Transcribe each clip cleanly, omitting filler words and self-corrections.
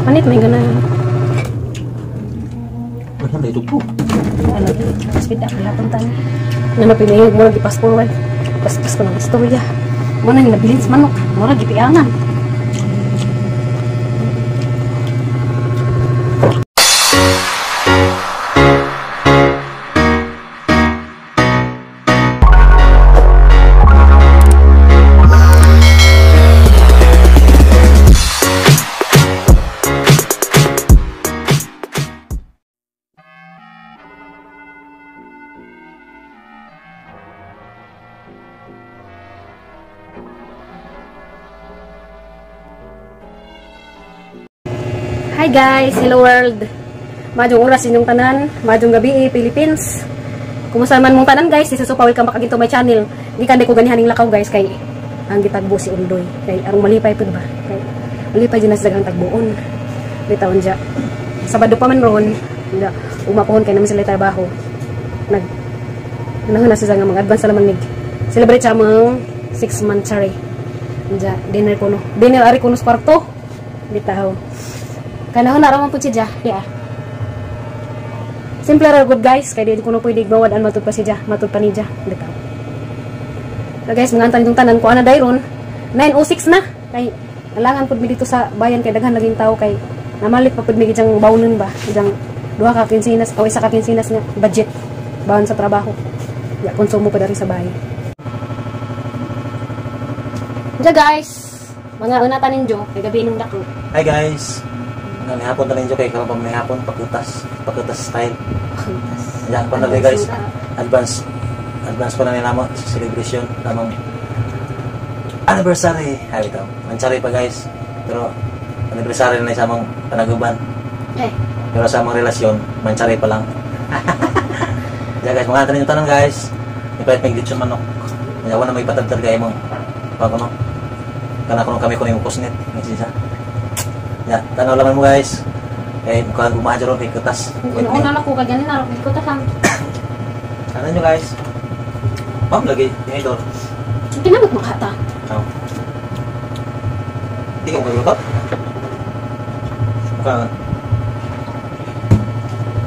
Panit may gana. Ano na ito po? Ano, speed up gihapon tani. Nga napinayog mo nag-pass forward. Paspas ko ng istorya. Mo nang nabilin sa manok. Mura gipiangan. Hi guys! Hello world! Maayong oras inyong tanan, maayong gabi Philippines. Kumusta man mong tanan guys, isa so welcome back again to my channel. Gikan ko ganihan ning lakaw guys kay ang gitagbo si Undoy. Kay arong malipay pud ba? Kay malipay jud na sa daghang tagboon. Bitawon ja. Sabado pa man ron, umapohon kay naman sila trabaho. Nag nahon na sila nga mga advance na man mig. Celebrate sa among 6 months sorry. Ja, dinner ko no. Dinner ari ko no sa kwarto. Bitaw. Kanahon na raman po siya, yeah. Simple ra good guys, kay di ko no pwede mawad-an matud pa siya, matud pa niya, bitaw. So guys, mga antang tanan ko ana dayron 9:06 na kay alangan pud mi dito sa bayan kay daghan laging tao kay namalit pa pud mi gijang bawnon ba, gijang duha ka kinsenas o isa ka kinsenas nga budget bawon sa trabaho. Ya konsumo pa dari sa bahay. Ja guys, mga una tanin jo, kay gabi nung dako. Hi guys. Nangihapon na ninyo kay karon pa may hapon pakutas, pakutas style. Pakutas. Yan pa na guys. Advance advance pa na nila mo sa celebration namang anniversary. Ay ito. Mansari pa guys. Pero anniversary na sa among panaguban. Eh. Pero sa among relasyon, mansari pa lang. Yan guys, mga tanin tanong guys. Ipalit may glitch manok. Yawa na may patagtag kay mo. Pag ano? Kana kuno kami kuno yung kusnet. Ngisi siya. Ya, tanaw laman mo guys. Eh, mukhang gumaha ron kay kutas. Una na ko kay ganin na kay kutas ang. Ano nyo guys? Ma'am lagi tinidor. Kinamot makata. Oh. Di ko magluto. Mukha.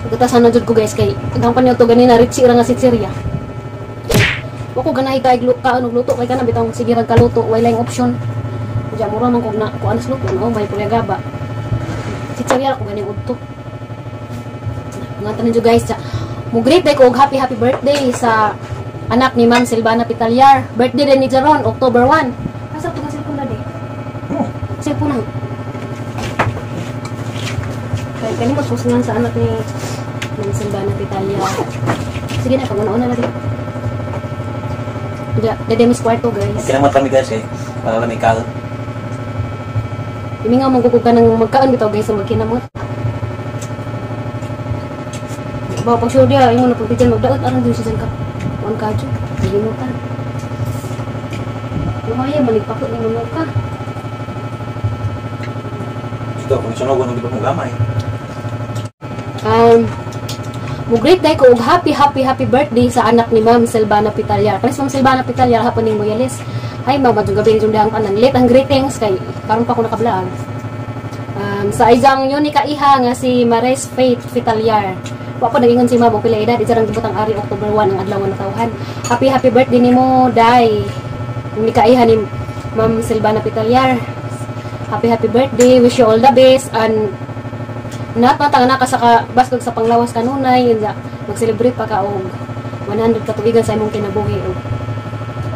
Kutasan na jud ko guys kay ang pa niyo to ganin na ritsi ra nga si Syria. Wa ko ganahi kay kaon og luto kay kana bitong sige ra kaluto, way laing option. Diya mura man kog na kuan sa luto no may pulya gaba. Chichirya ko gani udto. Mga tanan guys, mo greet day ko og happy happy birthday sa anak ni Ma'am Silvana Pitalyar. Birthday din ni Jaron October 1. Asa to nga cellphone dadi? Cellphone na. Kay kani mo susungan sa anak ni Ma'am Silvana Pitalyar. Sige na pag-una-una na din. Diya, dede mis kwarto guys. Kinamot kami guys eh. Para lang may. Imingaw mong ka ng magkaon bitaw guys sa magkinamot. Ba pag sure dia imo na pagpidyan magdaot aron dun siya ka. Kuan ka jud, ginutan. Lumaya maligpakot ni manok ka. Ito kung sunog ano di ba mo gamay. Mo greet day ko og happy happy happy birthday sa anak ni Ma'am Silvana Pitalyar. Kanis Ma'am Silvana Pitalyar hapon ning Moyales. Hi ma'am, maayong gabi jud dihang tanan. Late ang greetings kay karon pa ko nakablaan. Sa isang yun ni kaiha nga si Mares Faith Pitalyar. Wa po nagingon si ma'am og pila edad, isa rang gibutang ari October 1 ang adlaw nga natawhan. Happy happy birthday nimo, Day. Ni kaiha ni Ma'am Silvana Pitalyar. Happy happy birthday, wish you all the best and natata na ka sa baskog sa panglawas kanunay, mag-celebrate pa ka og 100 katuigan sa imong kinabuhi. Og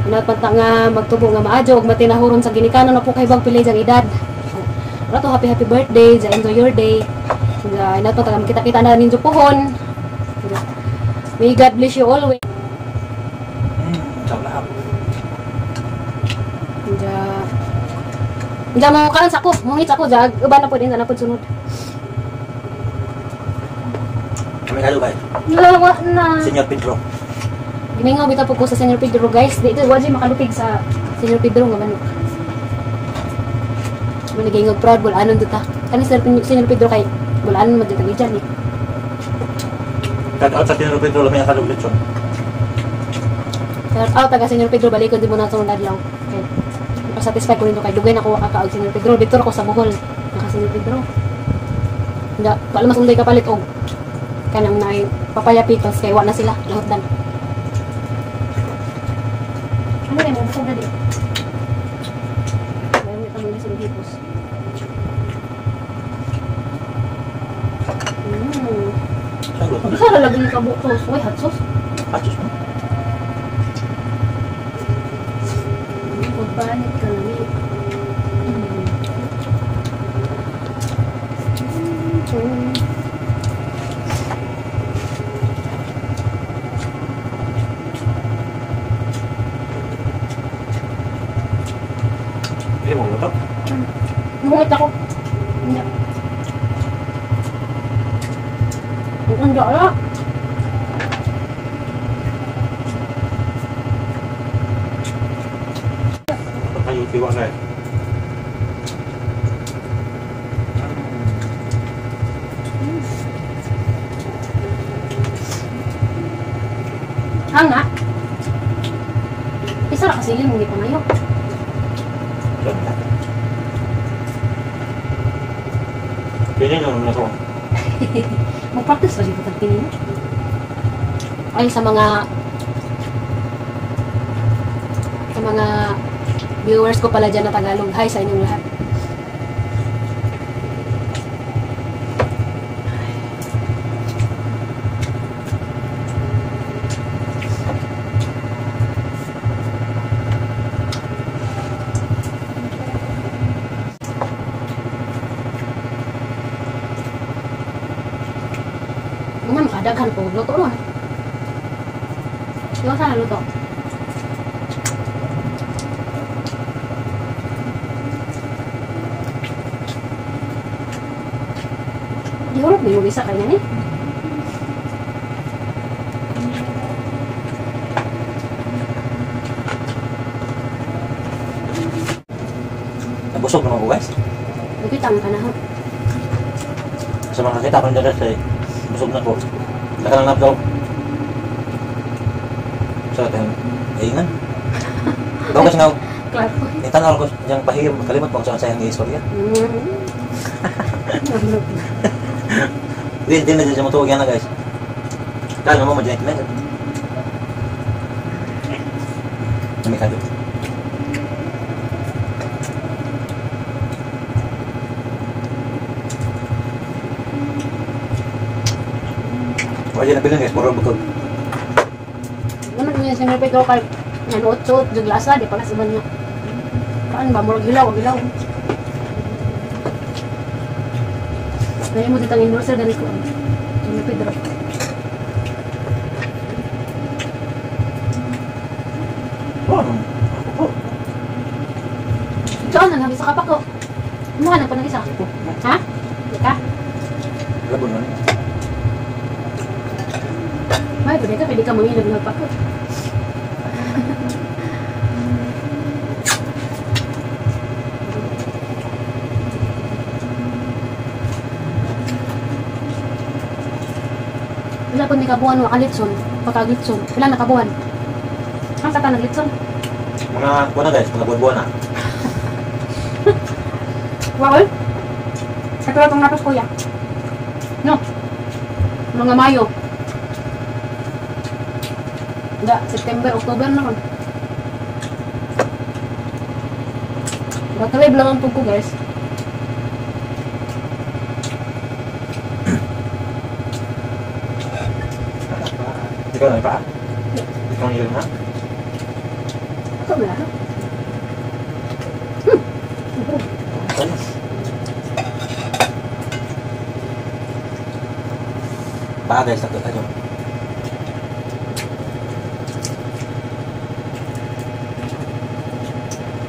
napanta nga magtubo nga maadyo og matinahuron sa ginikanan na po kay bang pili jang edad. Rato happy happy birthday, ja enjoy your day. Ja napanta nga makita-kita na ninyo pohon. May God bless you always. Ja. Ja mo kaon sa ko, mungit ako ja uban na po din na po sunod. Kami halo guys. Lawa na. Senyor Pedro. Gimingaw bitaw po ko sa Senyor Pedro guys. Dito wa jud makalupig sa Senyor Pedro nga manok. Mo nagingog proud bul anon duta. Kani Senyor Pedro kay bul anon man jud tagi eh. Shout out sa Senyor Pedro lami ang kalug lechon. Shout out taga Senyor Pedro balikon di mo na sunod adlaw. Okay. Satisfy ko nito kay dugay na ko kakaog Senyor Pedro dito ko sa Bohol. Naka Senyor Pedro. Da, wala mas unday kapalit og kanang naay papaya pickles kay wa na sila nahutdan. Ano rin mo busog na di. Mayroon ito mga sa hipos. Saan Isa ra lagi ni kabuk sauce. Uy, hot sauce. Hot sauce mo? Pagpanit ka lami. Hindi mo luto? Nungit ako. Hindi. Ang ala. Kayo tiwa na eh. Hanga. Isa ra kasi mo gipangayo. Ganda. Pwede nyo naman ako. Mag-practice ra jud ko tinino. Ay sa mga viewers ko pala dyan na Tagalog. Hi sa inyong lahat. Mga makadaghan po, luto ron. Di ba sana luto? Di hulog may isa kanya ni. Nabusog naman ko guys. Nakita ang kanahon. Sa mga kakita ko ng dadas eh. Busog na ko. Nakalanap daw. Sa ating ingan. Daw kasi nga, Klaro. itanaw ko diyang pahiyom, kalimot mo kung saan sayang istorya. Hindi, hindi na dyan siya matuwag yan na guys. Kaya mo mo dyan itimen. Nami kayo. Wala dyan nabilin guys, puro bukod. Naman niya siya Pedro kay yan otso juglasa di pa na sa niya. Kaan ba murag hilaw, hilaw. Kaya mo ditang endorser dali ko. Senyor Pedro. Oh, oh. Saan na sa kapak ko? Mo ka nang isa. Ha? Di ka? Labon man. May pwede ka mangilog ng pako. Wala po ni kabuan wa kalitson, pagkalitson. Wala na kabuan. Ang kata ng litson. Mga buwan na guys, mga buwan-buwan na. Wow. Ito itong napos kuya. No. Mga Mayo. Da, September, October na ron. Gakalib lang ang tug ko guys. Ikaw na pa? Ikaw na na? Ito na. Paa guys, takot tayo.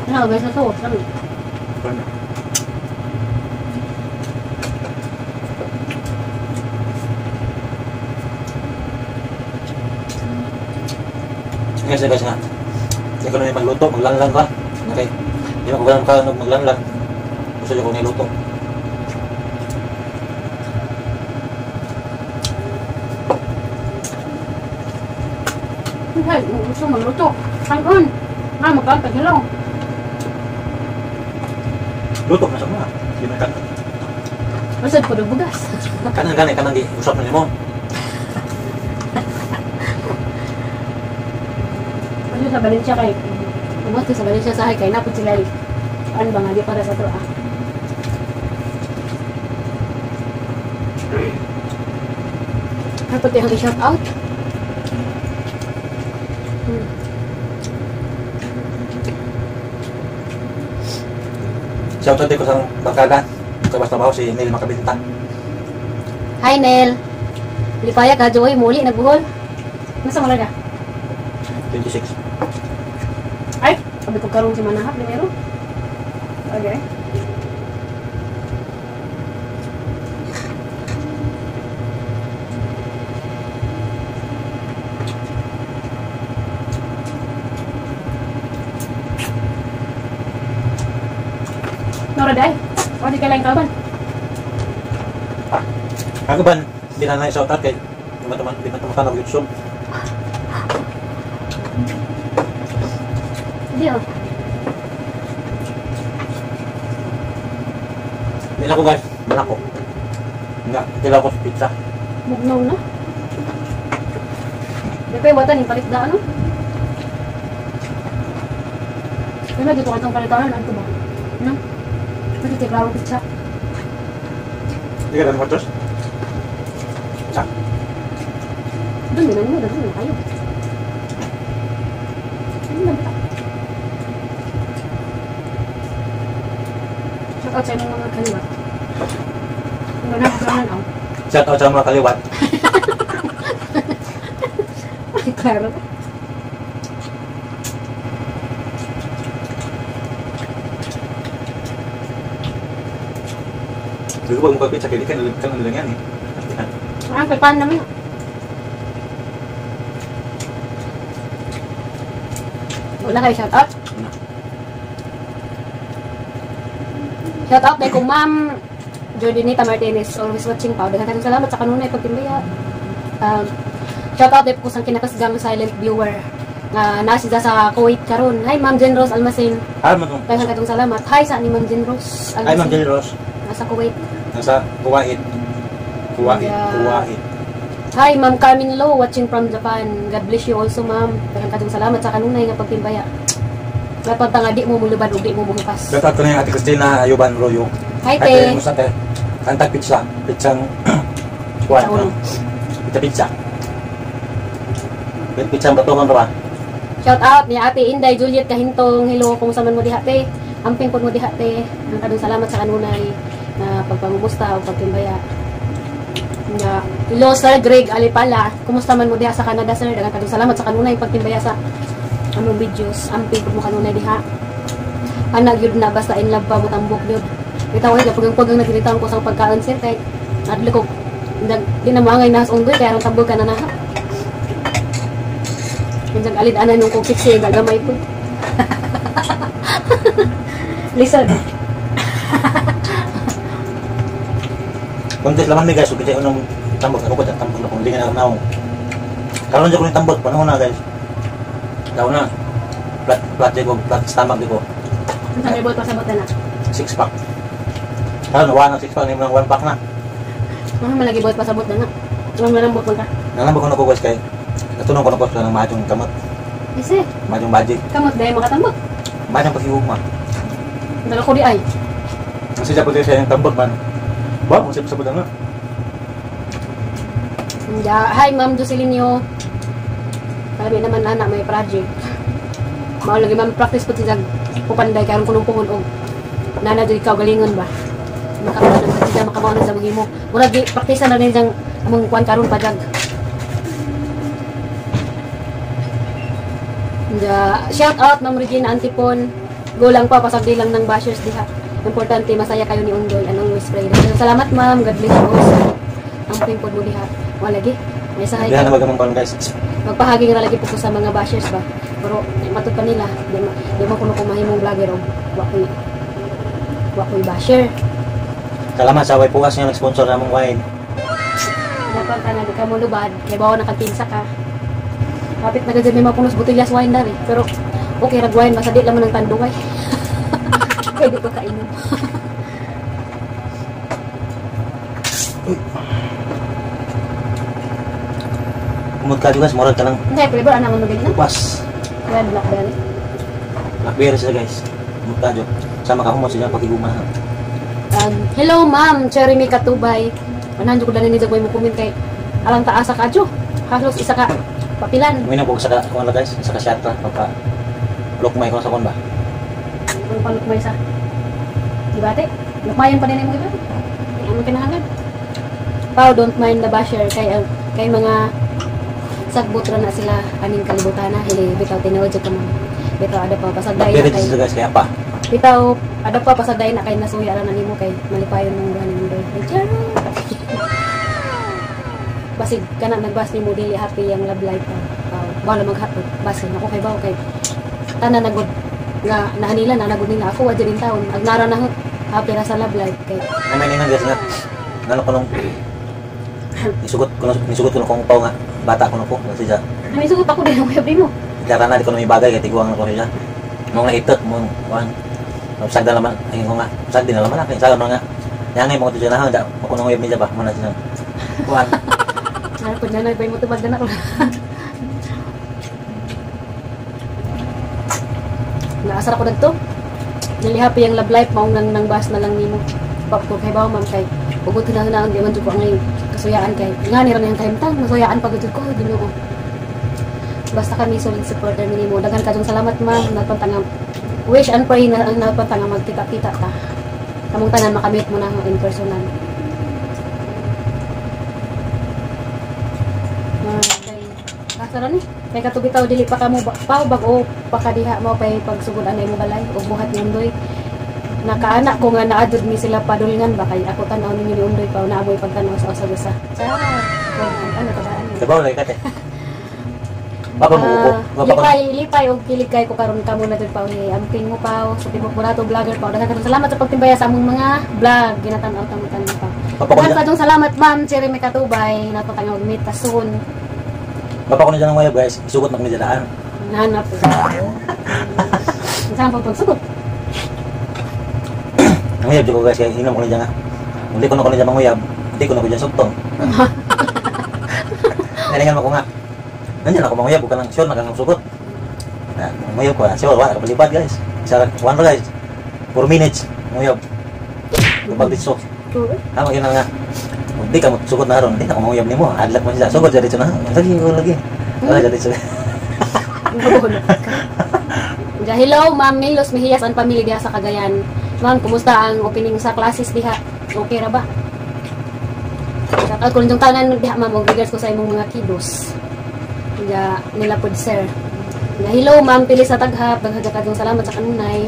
Ano guys, na to. Sabi. Ano? Guys, guys nga. Hindi ko na magluto, maglanlan ka. Okay. Hindi mo ka maglanlan. Gusto niyo ko niluto. Ay, gusto magluto. Kanon. Nga, magkantag hilaw. Luto na sa mga. Hindi man kanto. Masad po bugas. Kanang gani, kanang di usap na nimo. Ano sa Valencia kay? Umot sa Valencia sa kay napod sila. Ano ba nga di para sa to ah. Ano pa tayo shout out? Shout out ko sa barkada. Sa basta trabaho si Neil Makabinta. Hi Nel. Lipaya ka Joy, muli nagbuhol. Nasa malaga? 26. Ay, sabi ko karon si Manahap primero. Okay. Nora day. O di kailangan kaban. Ako ba, hindi na na shout out kay di man tumatanaw YouTube. Hindi oh. Hindi na ko guys, wala ko. Nga, tila ko sa pizza. Mugnaw na. Di pa iwatan yung palit da ano? Pero dito ka itong palitanan, ano ba? No? Pwede tayo klaro pizza. Hindi ka na mo Sa. Doon din, ano mo, doon na kayo. Ano na ba? Shout out sa inyong mga kaliwat. Ano na, ano na, Shout out sa mga kaliwat. Ay, klaro. Hindi ko pag mukha pizza, kaya di ka nalang yan eh. Ah, kay naman. Wala kayo shout out? Shout out kay kong Ma'am Jordanita Martinez, always watching pa. Daghang salamat sa kanunay pagtimbaya. Shout out ko sa kinakasgang silent viewer nga naa siya sa Kuwait karon. Hi Ma'am Jen Rose Almacen. Hi Ma'am. Daghang katong salamat. Hi sa ni Ma'am Jen Rose Almacen. Hi Ma'am Jen Rose. Nasa Kuwait. Nasa Kuwait. Kuwait, Yeah. Kuwait. Hi Ma'am Carmen Low watching from Japan. God bless you also Ma'am. Daghang katong salamat sa kanunay nga pagtimbaya. Dapat nga di mo mulubad ug di mo muhukas. Shout out ko na yung Ate Christina Ayuban Royo. Hi te. Kumusta te? Kantag pizza. Pizzang kuwan. Sa ulo. Pizza pizza. Pizza ang batukan ba? Shout out ni Ate Inday Juliet Kahintong. Hello, kumusta man mo diha te? Amping pud mo diha te. Ang kadong salamat sa kanunay na pagpangumusta o pagtimbaya. Nga, hello Sir Greg Alipala. Kumusta man mo diha sa Canada sir? Daghang kadong salamat sa kanunay pagtimbaya sa among videos. Amping pud mo kanunay diha. Ana gyud na basta in love pa mo tambok gyud. Bitaw ay kapag ang nagilitaw ko sa pagkaon sir kay adli ko di na maangay nahas unggoy kaya aron tambok ka na naha. Minsan alid ana nung kong siksi gagamay ko. Listen. Kontes laman mi guys, upit unang tambok ako pa tambok na kung hindi ka na naong. Karon jud ko ni tambok panahon na guys. Daw na. Flat flat ko, flat stomach di ko. Unsa may buot pasabot na? Six pack. Karon wa na six pack nimo one pack na. Mga malagi buot pasabot na nga. Mga malambot man ka. Nalambot ko na ko guys kay natunong ko na ko sa ng mahadjong kamot, Ise, mahadjong magic, kamot dahil makatambot. mahadjong paghihugma. Dala ko di ay. Kasi siya po siya yung tambok man. Wow, kung siya sa na. Yeah. Hi Ma'am Joselinio. Kami naman anak may project. Mao lagi ma'am practice po siya pupanday karon kunong puhon og nana jud ikaw galingon ba. Makakuha na siya makabaw na sa maghimo. Murag gi practice na rin siyang among kuan karon pa jag. Yeah. Shout out Ma'am Regina Antipon. Go lang pa pasagdi lang ng bashers diha. Importante masaya kayo ni Undoy. Anong always pray. Salamat ma'am. God bless you also. Ang pod mo diha. Wala lagi. May sahay. Diha na magamang karon guys. Magpahagi nga lagi po ko sa mga bashers ba. Pero matud pa nila, di ma kuno ko mahimong vlogger og wa koy basher. Salamat sa way pukas nga nag-sponsor na among wine. Dapat ka na di ka mo lubad, kay bawa nakapinsa ka. Kapit na gud may mapunos botellas wine dari, pero okay rag wine basta di lang man ang tanduay. Kay di ko kainom. Uy. Kumot ka guys, murag ka lang. Hindi, flavor anang ano na? Pas. Red blackberry. Blackberry siya guys. Kumot ka sama ka humot siya pakiguma. Hello ma'am, Cherry Mika Tubay. Manahan ko dani ni Jagoy mo comment kay alang taas sa kadyo. Halos isa ka papilan. May nang sa ka kuan guys, isa ka shatra pagka lukmay ko sa kon ba. Kung palukmay sa. Di ba ate? Lukmayan pa din mo iba. Ano kinahanglan? Pao, don't mind the basher kay kay mga sagbot ra na sila aning kalibutan na hili bitaw tinuod jud ka ma'am. Bitaw ada pa pasagday na Blackberry kay siya guys, kaya pa. Bitaw ada pa pasagday na kay nasuya ra na nimo kay malipayon mong buhan nimo birthday. Charot. Basig kana nagbas nimo dili happy ang love life pa. Pao, wala maghatod. Basin ako kay bawo kay tanan na gud nga nahanila na nagud nila ako wa din taon. Agnara na happy ra sa love life kay May may guys nga. Ngano ko nung nisugot ko nung kong pao nga bata ko nung ko kasi siya. May sugot ako din ang mo. Klara na di ko na may bagay kay tiguang na ko siya. Mo nga itot mo kuan. Sagda naman ay ko nga. Sagdi na naman kay sagda nga. Yang mo ko siya na da ako nang uyab niya ba mo na siya. Kuan. Ano po dyan, ay mo tubag na ako. Naasar ako dagto. Dili happy ang love life maong nang nang bas na lang nimo. Pap ko kay bawo ma'am kay ugot na na ang di man jud ko ang kasuyaan kay nga ni ra na yung kahimtang masuyaan pag jud ko Ginoo. Basta kami solid supporter nimo. Daghan kayong salamat ma'am nagpantanga wish and pray na ang nagpantanga magkita-kita ta. Kamong tanan makamit mo na in personal. Kay kasara ni kay katubitaw dili pa kamo pao bag-o pa kadiha mo pay pagsugod anay mo balay og buhat ni Undoy. Nakaanak ko nga naadod mi sila padulngan ba kay ako tan-aw ninyo ni Undoy pa naamoy pagtan-aw sa usag-usa. Char. Ano ka ba ano? Sabaw lagi kate. Papa mo ko. Papa ko. Lipay, lipay og kilig kay ko karon kamo na jud pao ni amping mo pao sa tibok Burato vlogger pao. Daghan kayong salamat sa pagtimbaya sa among mga vlog ginatan-aw ta mo tanan pao. Papa ko Daghan na. kayong salamat ma'am Jeremy Katubay natotang og meet ta soon. Papa ko na dyan ang uyab guys. Isugot na ko niya daan. Nahanap. Saan pa pagsugot? Ang uyab ko guys kay inom ko na dyan nga. Hindi ko na ko na dyan manguyab. Hindi ko na ko dyan sugtong. Nalingan mo ko nga. Nandiyan ako manguyab, huwag ka lang sure na kang sugot. Na, manguyab ko, sure, wala ka palipad guys. Isa, one guys. 4 minutes, manguyab. Tubag dito. Ha, magina nga. Hindi ka mo sugot na ron, hindi na ako manguyab nimo. Adlak mo siya. Sugod dito na. Lagi ko lagi. Wala dito. Ja, hello, Ma'am Milos Mejias and family diha sa Cagayan. Ma'am, kumusta ang opening sa classes diha? Okay ra ba? Shout out ko ninyong tanan diha ma'am og regards ko sa imong mga kiddos. Ja, nila pod sir. Ja, hello Ma'am Pili sa Taghap, daghan kayong salamat sa kanunay.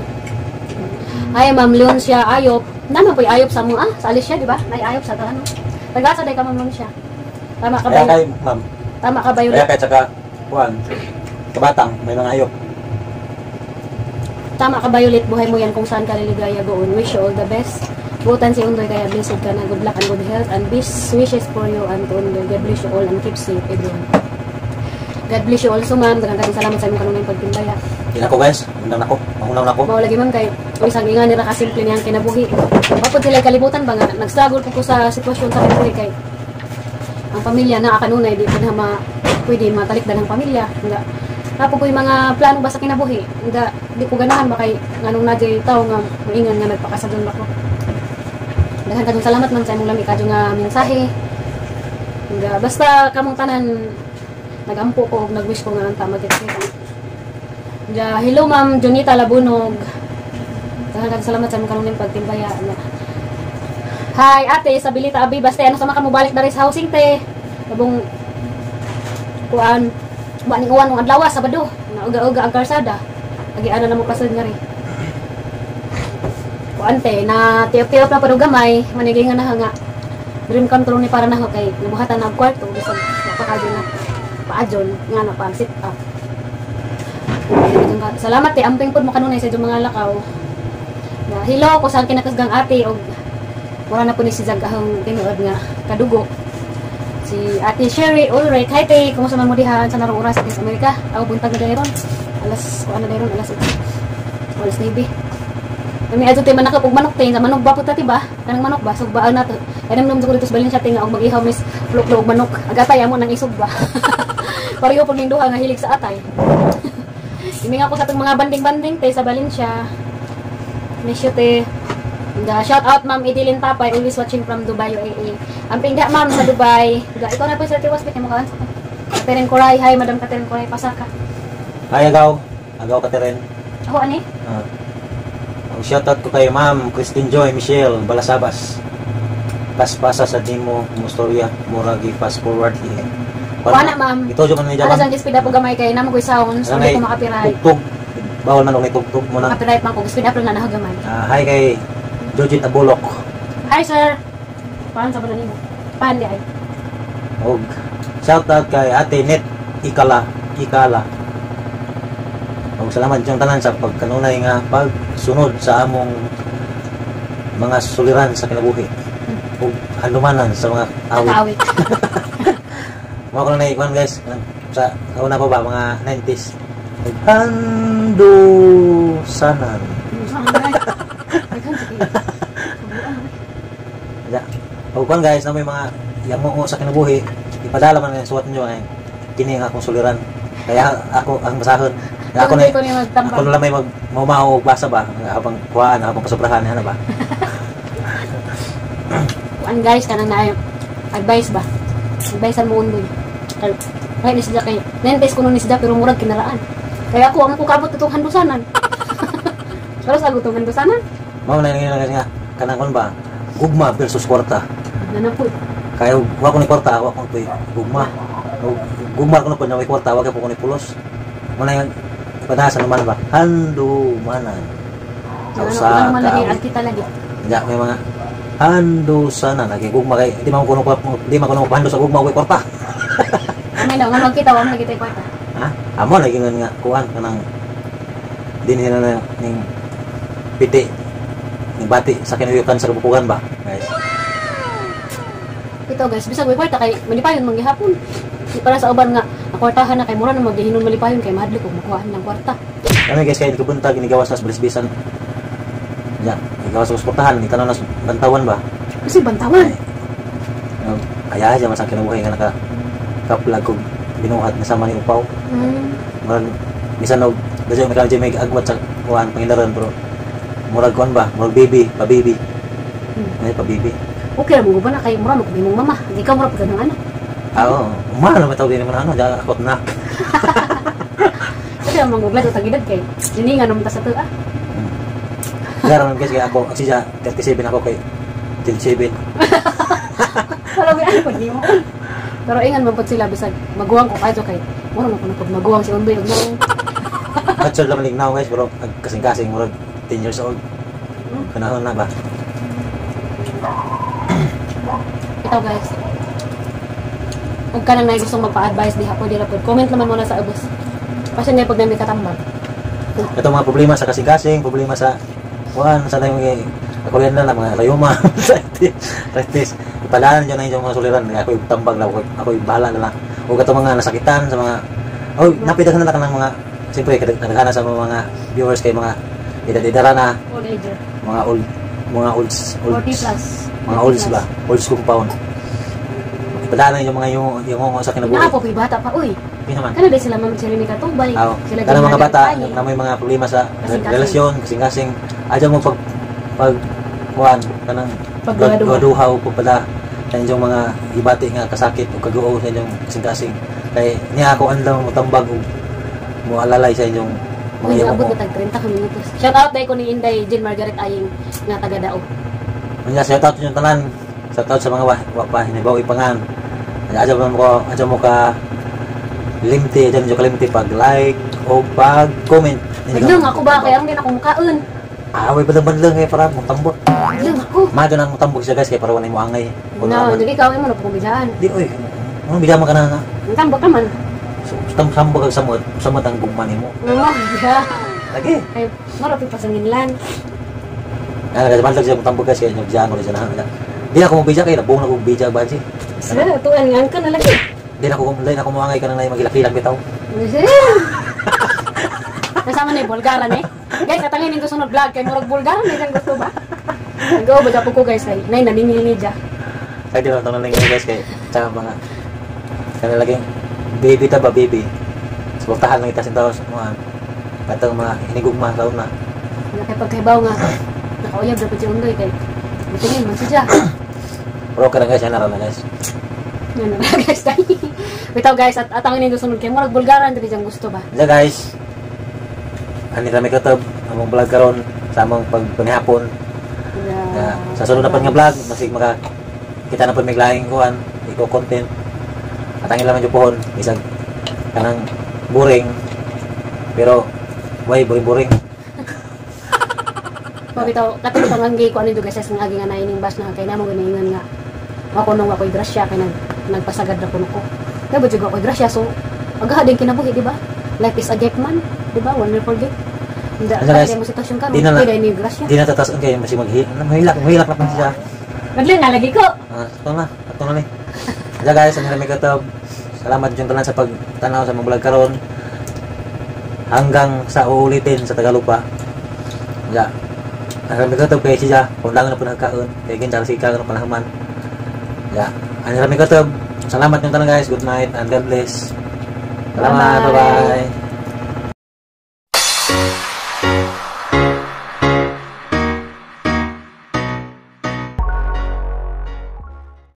Hi Ma'am Leoncia Ayop. Naman po'y ayop sa mo ah, sa Alicia, di ba? Nay ayop sa ano. Tagasa day ka Ma'am Leoncia. Tama ka ba? Kaya kay ma'am. Tama ka ba yun? Kaya kay tsaka kuan. Kabatang may mga ayop. Tama ka Violet, buhay mo yan kung saan ka liligaya goon. Wish you all the best. Butan si Undoy kaya blessed ka na. Good luck and good health and best wishes for you and to Undoy. God bless you all and keep safe everyone. God bless you also ma'am. Daghang kayong salamat sa imong kanunay pagtimbaya. Di na ko guys, undang na ko. Mangunaw na ko. Mao lagi ma'am kay uy sang nga nila kasimple niyang kinabuhi. Mapod sila kalibutan ba nga nag-struggle po ko sa sitwasyon sa kinabuhi kay ang pamilya na kanunay di po na ma pwede matalikdan ang pamilya. Nga Napo ko yung mga plano ba sa kinabuhi. Nga di ko ganahan ba kay nganong na jay tao nga maingan nga nagpakasadyon ba ko. Daghan kayong salamat ma'am sa imong lami kadyo nga mensahe. Nga basta kamong tanan nagampo ko og nag-wish ko nga ang tama gid. Nga hello ma'am Junita Labunog. Daghan kayong salamat sa imong kanunay pagtimbaya. Hi ate Isabelita Abi basta ano sama ka mo balik diri sa housing te. Labong kuan wa ning uwan ng adlaw Sabado nauga-uga ang karsada. Agi ana na mo pasod nga ri. Kuan te na tiyo-tiyo na pud gamay manigay nga na nga dream come true ni para na kay nabuhatan na og kwarto bisag napakadyo na paadyon nga na pa sit up. Salamat te amping pud mo kanunay sa inyong mga lakaw. Na hello ko sa kinakasgang ate og wala na po ni si Zag ahong tinuod nga kadugo. Si Ate Sherry Ulrich. Hi te, kumusta man mo diha sa narong oras sa Amerika? Ako buntag na dayron. Alas kuan na dayron, alas 8. Alas 9. Kami adto te manakop og manok te, sa manok ba pud ta ti ba? Kanang manok ba sugbaan na to. Kaya namnam ko dito sa Valencia tinga og mag-ihaw mis pluklo og manok. Agatay amo nang isog ba. Pareho pud ning duha nga hilig sa atay. Iminga ko sa atong mga banding-banding te sa Valencia. Miss you te. And, shout out Ma'am Idilin Tapay, always watching from Dubai, UAE. Ang pingga ma'am sa Dubai. Ga, ikaw na po sa Tiwas, mo ka. Catherine Coray, hi Madam Catherine Coray, pasaka. Hi agaw. Agaw Catherine. Ako ani? Ang shoutout ko kay Ma'am Christine Joy Michelle Balasabas. Paspasa sa dimo mo storya mura gi fast forward eh. Wala, ma'am. Ito jud man ni Ano Jaman. sa speed up og gamay kay namo koy sounds, Ano hindi ko makapiright. Tugtog. Bawal man og tugtog mo na. Copyright man ko, speed up lang na nahagamay. Hi kay Jojit Abulok. Hi sir. Paano sa ba nimo? Paano di ay? Og shoutout kay Ate Net Ikala Ikala. Og salamat yung tanan sa pagkanunay nga pagsunod sa among mga suliran sa kinabuhi ug handumanan sa mga awit. Kaawit. Mga ko na naikuhan guys sa una pa ba mga 90s. Handusanan. Ya. Og kuan guys, na may mga yamuo sa kinabuhi, ipadala man nga suwat niyo ay kini ang akong suliran. Kaya ako ang basahon. Kaya ako na Ako ni magtambak. ako na lang may mag mamao og basa ba habang kuhaan habang pasobrahan ana ba. Kuan guys, kanang na advice ba? Advice mo undoy. Kay ni sila kay 90s kuno ni sila pero murag kinaraan. Kaya ako ang ko kabot itong handusanan. Pero sa gutong handusanan, Mao na nga nga kanang kon ba gugma versus kwarta. Nanapoy. Kaya wa ko ni kwarta, wa ko ni gugma. Og gugma ko na po na may kwarta, wa kay po ko ni pulos. Mo na yung ipadasa naman ba? Handumanan. Sa Ano usa ano man ka lagi awit. at kita lagi. Ya, may mga handusanan lagi gugma kay di man kuno pahando sa gugma og kwarta. Amay na nga magkita wa man lagi tay kwarta. Ha? Amo lagi nga nga kuan kanang dinhi na na ning piti ning bati sa kinuyukan sa kabukugan ba guys. Ito guys, bisag may kwarta kay malipayon man gihapon. Di para sa uban nga akwartahan na kay mura na maghihinon malipayon kay mahadlok og makuhaan ng kwarta. Kami guys kay kabuntag ginigawas sa balisbisan. Ya, gigawas sa suportahan ni tanan na bantawan ba. Kasi bantawan. Ay, kaya siya masang kinabuhi nga naka kaplag kog binuhat nga sama ni upaw. Murag bisan og kasi may kang may agwat sa kuan pangilaran pero murag kuan ba, murag baby, pa baby. Ay pa baby. Okay ra mo ba na kay mura mo kay mong mama. Hindi ka mura pag ng anak. Ah, oo. Mahal naman tawag din naman ano, dahil akot na. Kasi ang mga glad tagidad kay hininga naman ta sa tuwa. Kaya naman guys, kaya ako, siya, 37 ako kay 37. Pero may ano pag nimo. Pero ingan man pud sila bisag maguwang ko kayo kay mura man kuno pag maguwang si Undoy ug nang Mature lang lignaw guys, pero kasing-kasing, murag 10 years old. Kanahon na ba? Ito guys. Kung ka nang gustong magpa-advise diha pwede ra pud. Comment naman muna sa ubos. Kasi na pag nami katambag. Ito mga problema sa kasing-kasing, problema sa kuan, sa tayong mga kakulian na lang, mga rayuma, arthritis. Ipalaan nyo na yung mga suliran. Ako yung tambag na, ako yung bahala na lang. O kato mga nasakitan sa mga, oh, napidagan na lang ng mga, siyempre, kadaghanan sa mga viewers kay mga edad-edara na, Old ager. mga old, mga olds, olds, 40 plus. mga olds ba? Olds compound. Ipalaan yung mga yung sa kinabuhi. Naa po ko'y bata pa, uy. Hindi naman. Kana sila Ma'am Jeremy Katubay. Oo. Sila Kana mga Jim bata, Margaret na may mga problema sa Kasing-kasing. relasyon, kasing-kasing. Adyo mo pag pag kuan kanang Pagduha-duha. duha o pala sa inyong mga gibati nga kasakit o kaguo sa inyong kasing-kasing. Kay niya ako andam mo tambag og mo alalay sa inyong mga Uy, yawo naabot mo. na tag 30 ka minutos. Shout out dahil ko ni Inday Jean Margaret Aying nga taga Dao. Unya shout out inyong tanan. Shout out sa mga wa pa hinibaw ipangan. Adyo mo ko, adyo mo ka limti, adyo mo ka limti pag like o pag comment. Badlong ako ba kay ang din akong mukaon. Ah, way badlong kay para mo tambok. Badlong ako. Mado nang tambok siya guys kay para wala mo angay. No, dili ka mo na pagubidaan. Di oy. Ano bigyan mo ka na nga? Ang tambok naman. Sambog kag samot, samot ang gugma nimo. Mama, yeah. Lagi. Ay, maro pa sa nginlan. Ah, kasi bandlag siya tambok guys kay nagbiyan ko siya na. Di ako mo bija kay nabong na ko bija ba si. Sa tuan nga ka na lagi. Di na ako moangay ka na magilakilag bitaw. Nasama na yung Bulgaran eh. Guys, katangin yung sunod vlog kay murag Bulgaran eh kang gusto ba? Nag-go ba ko guys kay nay naningil ni ja. Kaya di lang tanong lang guys kay tsaka mga kana laging baby ta ba, baby. Suportahan lang kita sa tao sa mga katong mga hinigugma sa una. Wala kay pagkahibaw nga nakauyab dapat si Undoy kay mutingin man siya. Pero okay lang guys, yan na na guys. Yan na guys tayo. Bitaw guys, at atang ini sunod kay murag bulgaran diri diyang gusto ba. Diyan guys. Ani kami katob among vlog karon sa among pagpanihapon. Yeah. Sa sunod na pud nga vlog, masig maka kita na pud may laing kuan, iko content. At ang ilang medyo pohon, bisag kanang boring. Pero way boring boring. Mabitaw katong tang ang ko ano guys sa agi nga naining bus na kay namo ginaingan nga ako nung ako'y grasya kay nagpasagad na kuno ko. Kaya ba jud ako'y grasya, so agaha din kinabuhi, di ba? Life is a gift man, di ba? Wonderful gift. Hindi, Ano, guys? kaya mo sitwasyon ka, Di na pwede ni grasya. Di na tataas kay masig maghilak, maghilak na po siya. Madali na lagi ko. Ah, ito na, ito na ni. Diyan guys, ang kami katob. Salamat dyan tanan sa pagtanaw sa mga vlog karon. Hanggang sa uulitin sa Tagalog pa. Ya. Ang kami katob kay siya, kung lang na po nagkaon, kay gintal si kaon panahaman. Ya. Ang kami katob. Salamat yung tanan guys. Good night and God bless. Salamat. Bye-bye. Bye-bye.